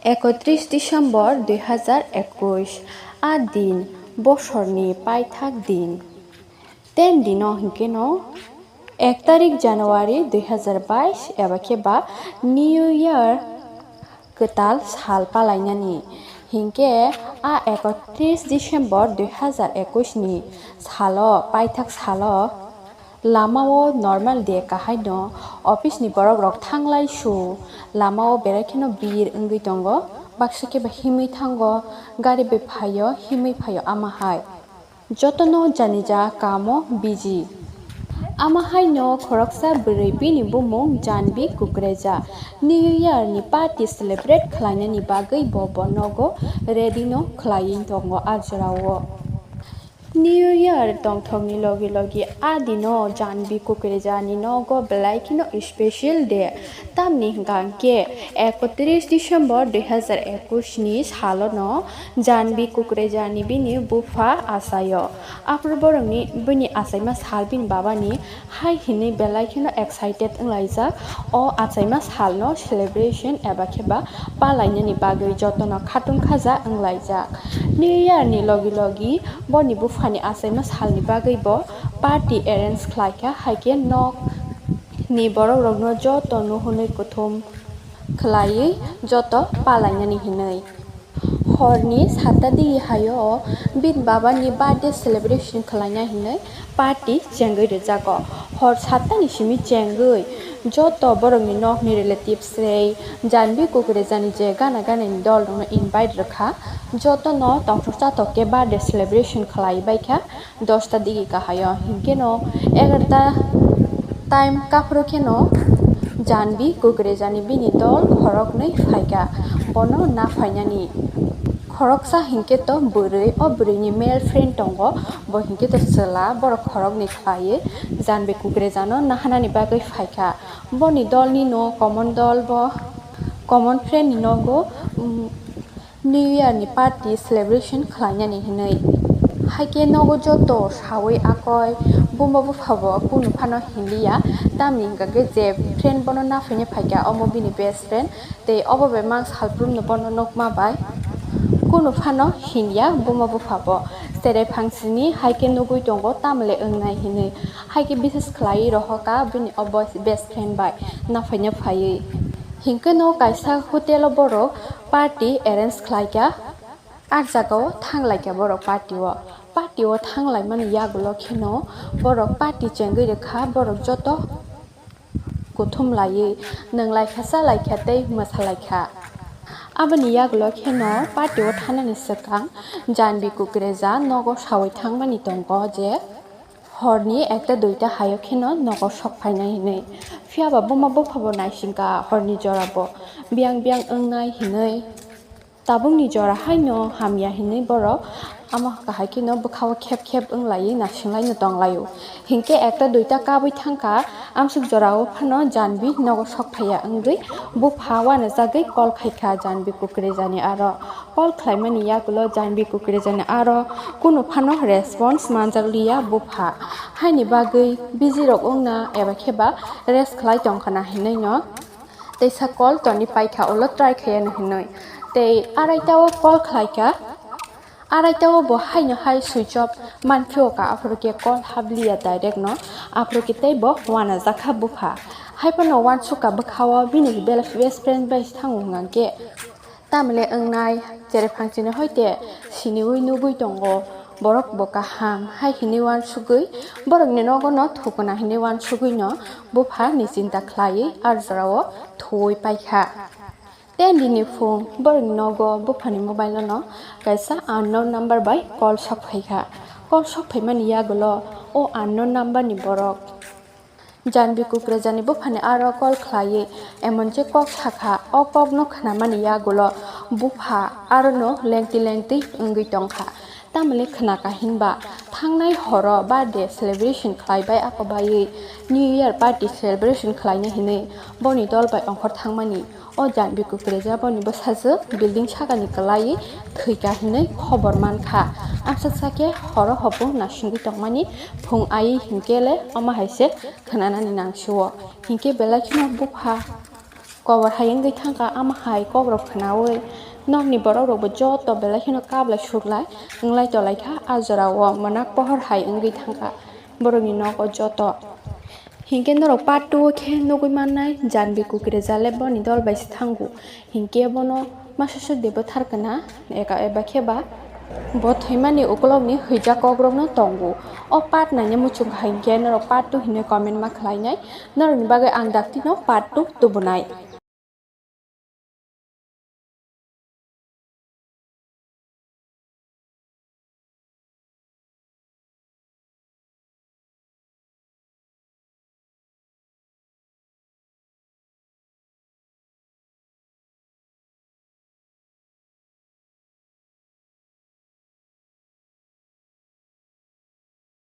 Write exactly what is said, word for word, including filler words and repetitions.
Ekotris December dui hazar ekush, a din, bosorni paithak din. Ten dino hinkhe no ek tarik January dui hazar bais eba khe ba New Year kwtal sal palainani. Hinkhe a ekotris December dui hazar ekush ni salo, paithak salo, lamao normal de kahaino office ni borok rok thanglai su, lamao berai kheno bir wngwi tongo, baksa khe ba himwi thango, gari bai phaio, himwi phaio ama hai. Jotono janija kamo busy. Ama haino khoroksa bwrwi bini bumung Janbi Kukreja. New Year ni party celebrate khlainani bagwi bo bo nogo ready no khlaiwi tongo a jorao. New Year tongthokni logi logi a dino Janbi Kukreja ni nogo belai kheno special day. Tamni hwnkha hwnkhe ekotris December dui hazar ekush ni salono Janbi Kukreja ni bini bupha achaio. Aphuru borokni bini achaima sal bini babani hai hinwi belai kheno excited wnglaijak. O achaima salno celebration eba khe ba palainani bagwi jotono khatungkhaja wnglaijak. New Year ni logi logi boni buphani achaima salni bagwi bo party arrange khlaikha, hai khe nok ni borok rokno joto nuhunwi kuthum khlaiwi joto palainani hinwi. Horni satta digi haio bini babani birthday celebration khlaina hinwi party chengwi rwjago. Hor satta ni simi chengwi joto borokni nokni relatives rei Janbi Kukrejani je gana ganani dol rokno invite rwkha. Jotono tongthok chathok khe birthday celebration khlai baikha. Dosta digi kahaio, hinkhe no egarta time kaphuru kheno Janbi Kukrejani bini dol khoroknwi phaikha bono naphainani. Khoroksa hinkhe to bwrwi, o bwrwini male friend tongo, bo hinkhe to chwla, borok khoroknwi khlaiwi Janbi Kukrejano nahanani bagwi phaikha. Boni dolni no common dol bo, common friend ni nogo, um, New Year ni party celebration khlainani hinwi. Haikhe nogo joto sawi akoi buma bupha bo kunu phano hinliya, tamni hwnkha khe je friend bono naphaina phaikha omo bini best friend, tei obo bai mang salbrumno bono nukma bai kunu phano hinliya buma bupha bo. Cherai phangsini haikhe nugwi tongo tamle wngnai hinwi, haikhe bises khlaiwi rohorkha bini obo best friend bai naphaina phaiwi. Hinkhe no kaisa hotel o borok party arrange khlaikha. A jagao thanglaikha borok party o. Party o thanglaimani yagulo kheno borok party chengwi rwkha, borok joto kuthum laiwi nwnglaikha, chalaikha tei mwsalaikha. Aboni yagulo kheno party o thanani swkang Janbi Kukreja nogo sawi thangmani tongo je horni ekta duita hayo kheno nogo sok phainai hinwi. Phiyaba buma buphabo naisingkha horni jorabo biyang biyang wngnai hinwi. Tabukni jora haino hamya hinwi borok ama kahai kheno bwkhao khep khep wnglaiwi naisinglaino tonglaio. Hinkhe ekta duita kabwi thangkha, amsuk jorao phano Janbi nogo sok phaiya wngwi bupha uanajagwi call khaikha Janbi Kukrejani aro. Call khlaimani yagulo Janbi Kukrejani aro kunu phano response manjakliya bupha. Haini bagwi busy rok wngna eba khe ba rest khlai tongkhana hinwi no teisa call toni paikha, ulo try khaiyano hinwi. Tei araita o call khlaikha, araita o bo haino hai switch off mankhe oka, aphuru khe call habliya direct no, aphuru khe tei bo uanajakha bupha. Haiphano uansukha bwkha o bini bela best friend bai thango hwnkha khe. Tamle wngnai, cherai phangsini hoite siniwi nugwi tongo, borok bo kaham hai hinwi uansugwi, borokni nogono thukuna hinwi uansugwino bupha ni chinta khlaiwi a jorao thuwi paikha. Ten dini phung borokni nogo buphani mobile-ono kaisa unknown number bai call sok phaikha. Call sok phaimani yagulo o unknown number ni borok Janbi Kukrejani buphani aro call khlaiwi emon je kok sakha, o kokno khnamani yagulo bupha arono lengti lengti wngwi tongkha. Tamoni khnakha hinba thangnai horo birthday celebration khlaibai ako baiwi New Year party celebration khlaina hinwi boni dol bai ongkhor thangmani. O Janbi Kukreja boni bwsajwk building sakani kwlaiwi thwikha hinwi khobor mankha. Amsa sakhe horo hopung naisingwi tongmani phung aiwi hinkhe le omo hai se khnanani nangsio. Hinkhe belai kheno bupha Kobor hai wngwi thangkha, ama hai kokrok khwnawi nokni borok rokbo joto belai kheno kablai suklai wnglai tolai kha. A jorao mwnak pohor hai wngwi thangkha borokni nogo joto. Hinkhe norok part two o khe nugwi mannai, Janbi Kukrejale boni dol bai se thango, hinkhe bono masasuk debo tharkana eka eba khe ba bo thwimani ukulokni hwijak kokrokno tongo. O part naina muchung hai hinkhe norok part two hinwi comment ma khlainai, norokni bagwi ang daktino part two tubunai.